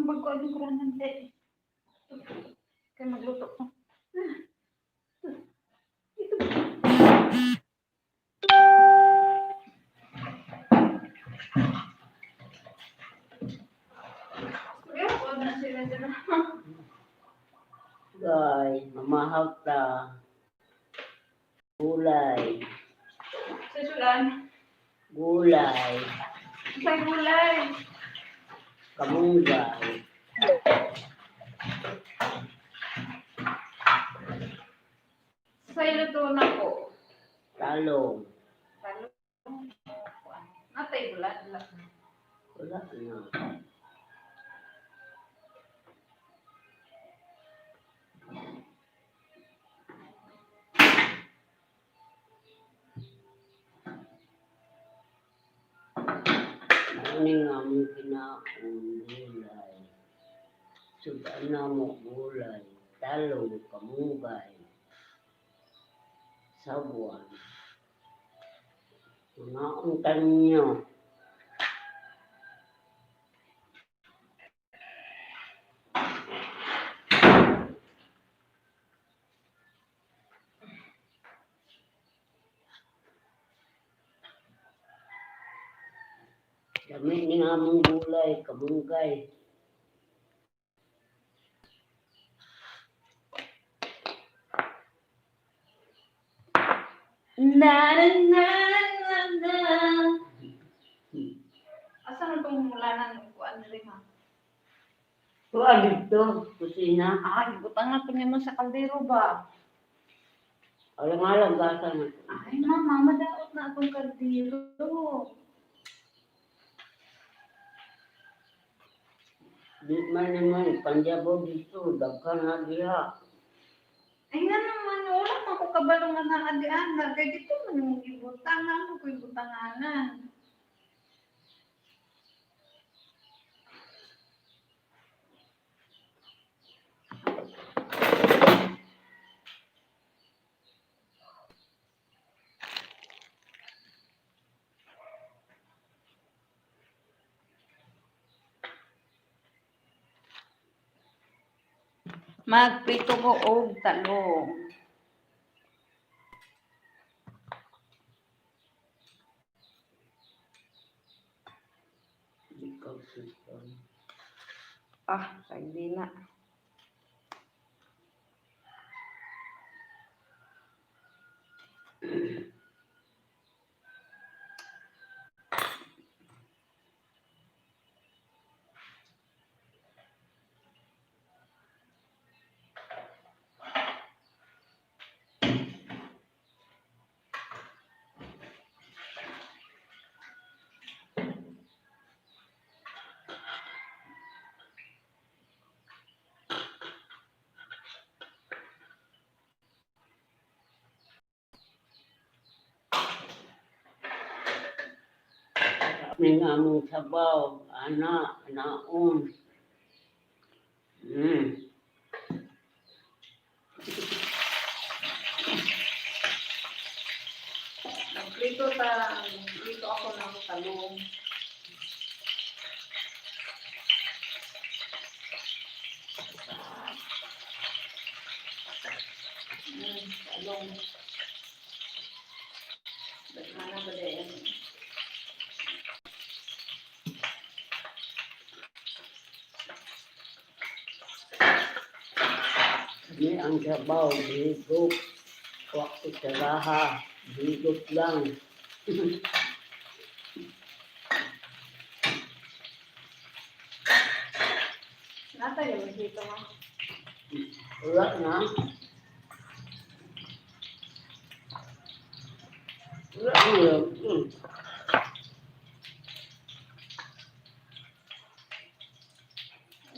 Ang bago ang kuranan te. Kay magluto ko. Ito. Kuya, huwag na sila dyan. Guys, mamahaw ta. Gulay. Susulan. Gulay. Sa gulay. Kamunggay. Sa luto na ko. Talong. Talong. Natay bulan. Wala na. Ano nga mong kinaon gulay? Sudan na mo gulay. Talong, kamunggay. Sabuan. Mga untan niyo. Dami ni nga mong gulay, kamunggay. Na na na na na. Asa na itong mulanan ng kuan rin ha? Tuwa dito, kusina. Ah, ibutang na ito naman sa kaldero ba? Alang-alang gasa na. Ay, mama, madaot na atong kaldero. Di man naman, Panjabo dito, daghan na diha. Ay nga naman, wala man ko kabalo nga naadian na. Kaya dito man yung ibutang, ano ko ibutanganan. Magprito ko og talong. Di ka sipan. Ah, hindi na. Kami nga mong sabaw, ana, naon. Nagprito ta, nagprito ako ng talong. Talong. Daghan ba din? Kami ang sabaw, higop. Waktu saraha, higop lang. Nata yung dito ma. Wala na. Wala na.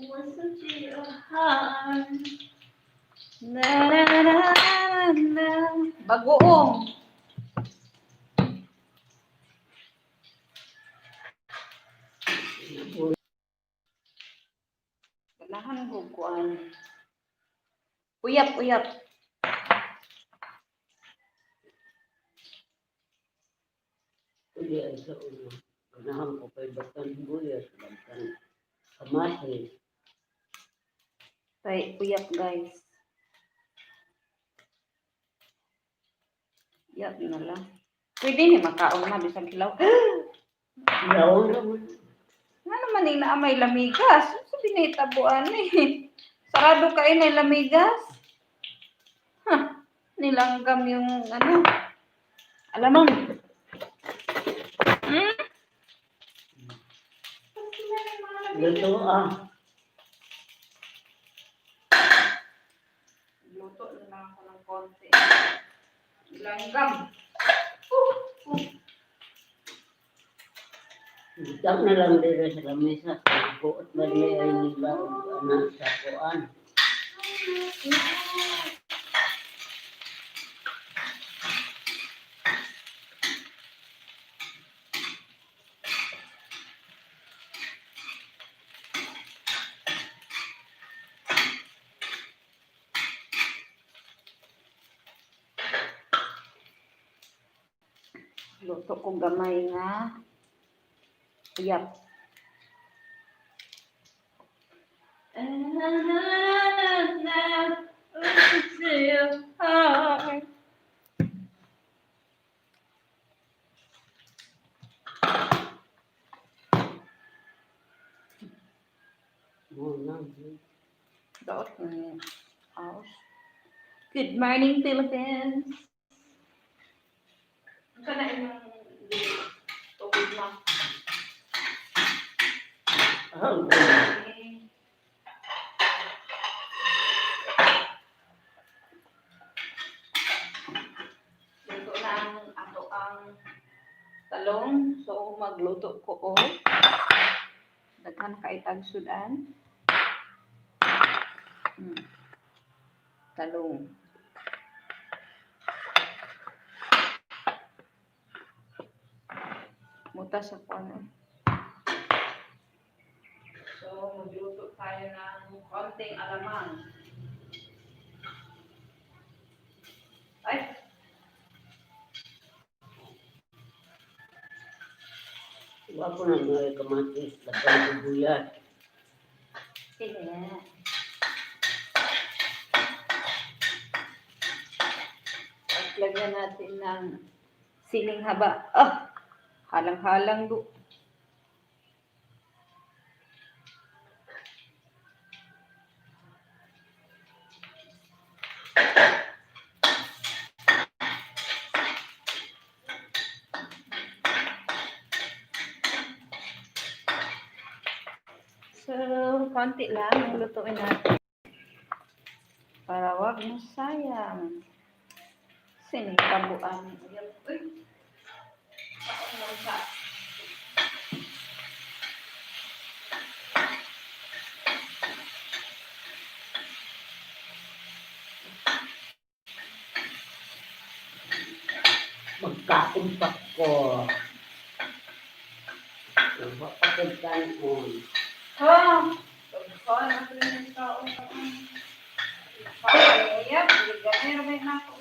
Listen to your heart. Na na na na na. Bagoong. Ganahan ko kuan. Uyap, uyap. Uli ay sa ulo. Ganahan ko kay Batan Buyas, Batan Kamatis. Tay uyap, guys. Uyap na lang. Pwede ni makaon na bisag hilaw. Hilaw naman. Nga naman ni naa may lamigas. Sa binitabuan eh. Sarado kay na lamigas. Ha, nilanggam yung ano. Alamang. Luto ah. Luto na lang ako ng konti. Langgam. Butang na lang dito sa lamesa. Buot man niya ay nila og ana sa kuan. Luto ko gamay nga. Uyap. Heart. Mo na. Daot na niya. House. Good morning, Philippines! Ang kana imong tubig na. Ah, Okay. Luto na ang ato ang talong. So, magluto ko og daghan kay tag sudan. Talong. Muta sa kuan. So, magluto tayo ng konting alamang. Ay! Wa ko na mga kamatis, laban sibuyas. Sige. At lagyan natin ng siling haba. Ah! Halang-halang do. So, konti lang ang lutuin natin. Para wag masayang. Sinitabuan. Uy! Ako sa Magkaumpak ko. Mapapagkaon. Ha? Pagkaon, ako rin yung tao. Pagkaya, gamay may nako.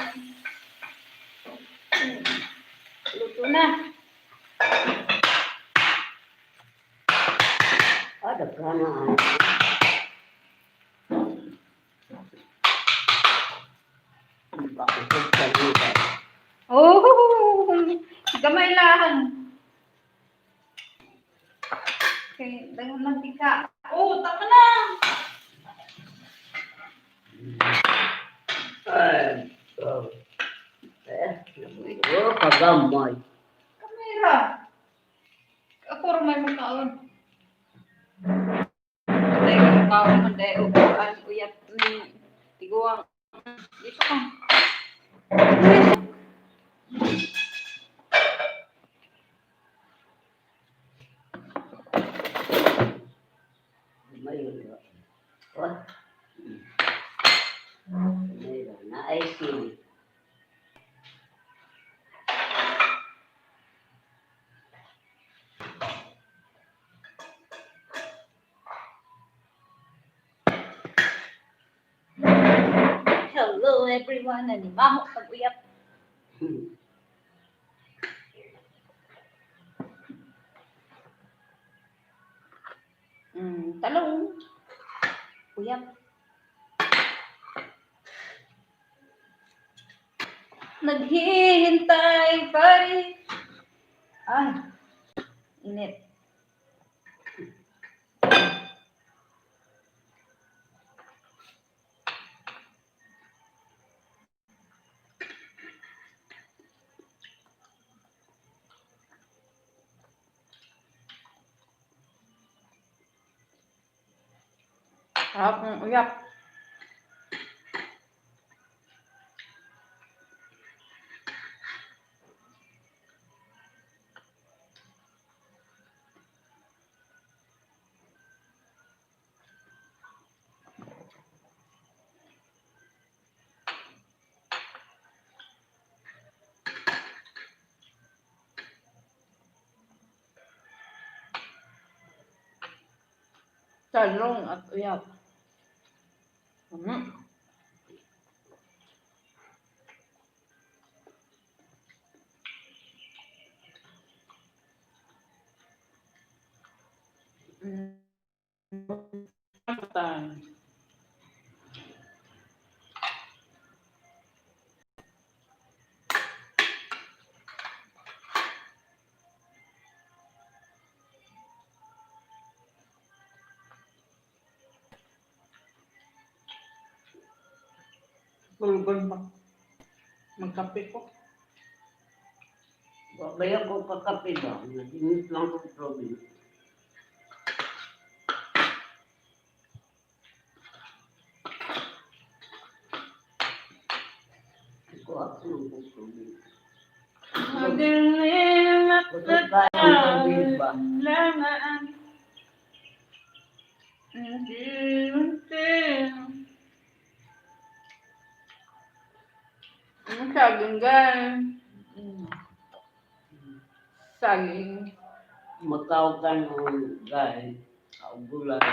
Luto na. Ah, daghan na. Bakit? Oh, gamay lang. Okay, daghan mantika. Oh, tama na. Ay, oh. Eh, oh, kagamay. Kamera. Ako ra may makaon. Patay ka makaon man dahil upuan uyap ni tiguang. Dito ka. May oh. May na ay sili. Hello everyone, nanimaho pag uyap. Talong. Uyap. Naghihintay pa rin. Ay, init. Sarap ng uyak. Talong at uyap. Tan. Tulugan ba? Magkape ko. Wa ba ko kakape ba? Nagingit lang ko province. Kuha ko ng province. Madilim at Busog ka ng tubig ba? langan. Unti-unti. Ang saging, guys. Saging. Magkaukan on gay, kaugulay,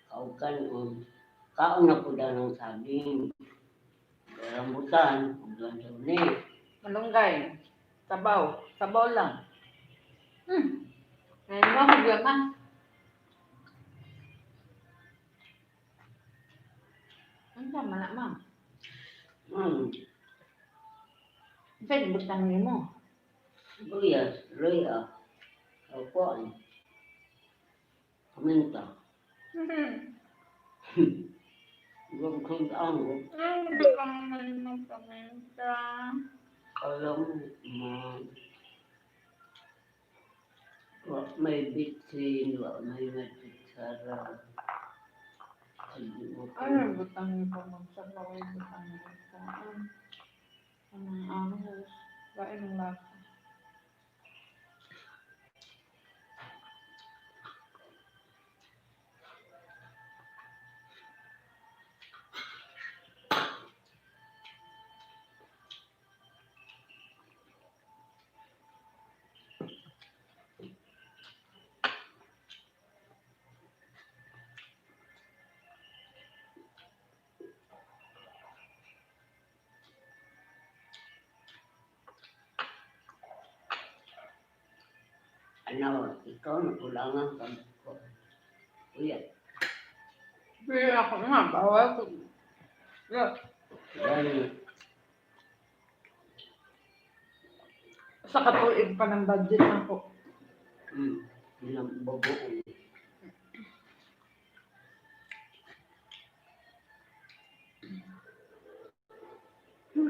kaukan on kaon na po ng saging. Rambutan, ug ni. Malunggay. Sabaw. Sabaw lang. Ngayon mo, hugyan ka. Ano tama na, ma'am? Sa'yo, butang mo. Buyas, luya, kaukuan. Paminta. Gugod ang Hindi ka naman magpaminta. alam mo. Wa may bitsin, wa may matitsara. Ano, butang niyo pa magsabaw. Butang niyo pa. Anong ahos? Kain ng lasa. Ano, ikaw na kulangan ka ko. Uya, Pero ako nga, bawal ko. Yeah. gani, Sa katuig pa ng budget na ko. Ilang bagoong.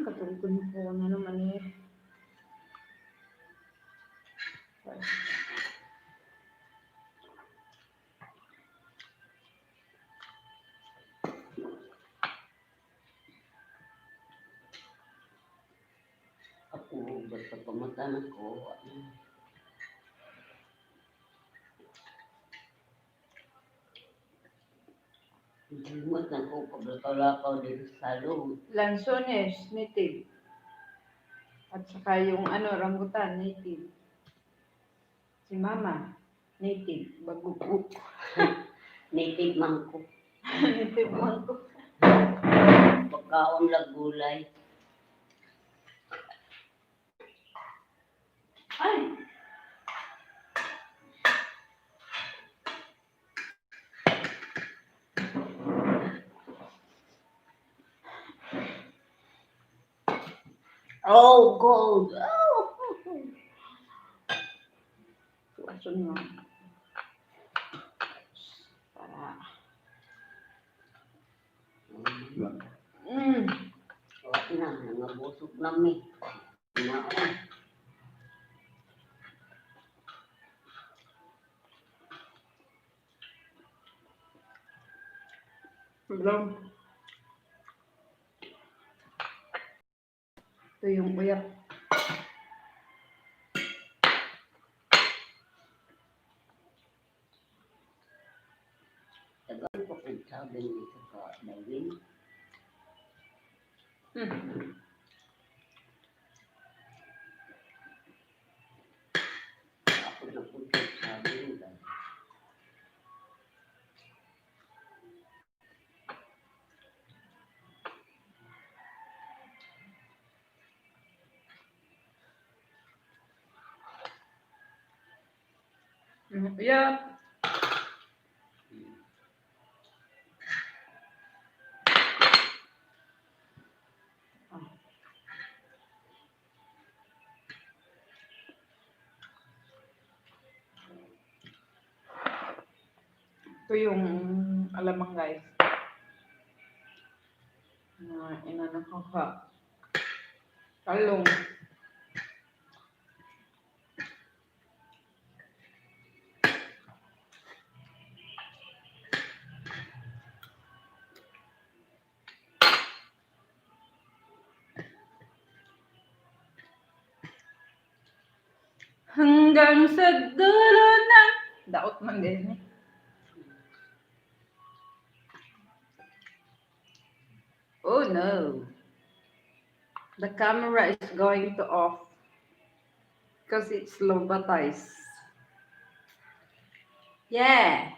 Katuig ko po na naman eh. Ako, basta pamatan ako. Ano. Limot na ko paglakaw-lakaw dito sa salong. Lansones, native. At saka yung ano, rambutan, native. Si Mama, native. Baguguk. Native man ko. Native man ko. Pagkaon lang gulay. Ay! Oh, gold. Oh. Aso nyo. Para. Wala na, nangabusog na mi. Na. Belum. Ito yung uyak. Tagal ko kung sabi nito ka, Darwin. Ako na po sabi nito. Uyak. Ito yung alamang, guys. Na inano ko ka. Talong. Hanggang sa dulo ng. Daot man din eh. Oh no. The camera is going to off because it's low batteries. Yeah.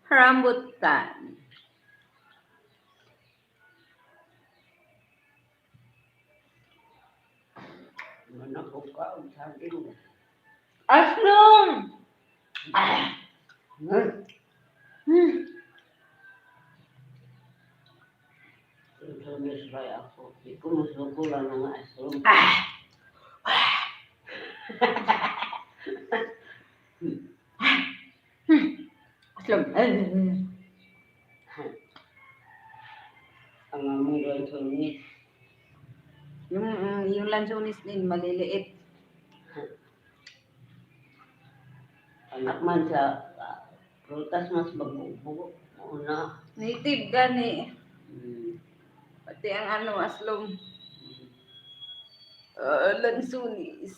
Rambutan. Mana ko ka og saging. Aslong! Ah. Hmm. Tunis ray ako. Di ko musuko lang nga aslong. Ah. Aslong. Ang among lansones. Yung lansones din, maliliit. Anak man sa prutas mas bago-bugo. Una. Native gani. Pati ang ano, aslong. Lansunis.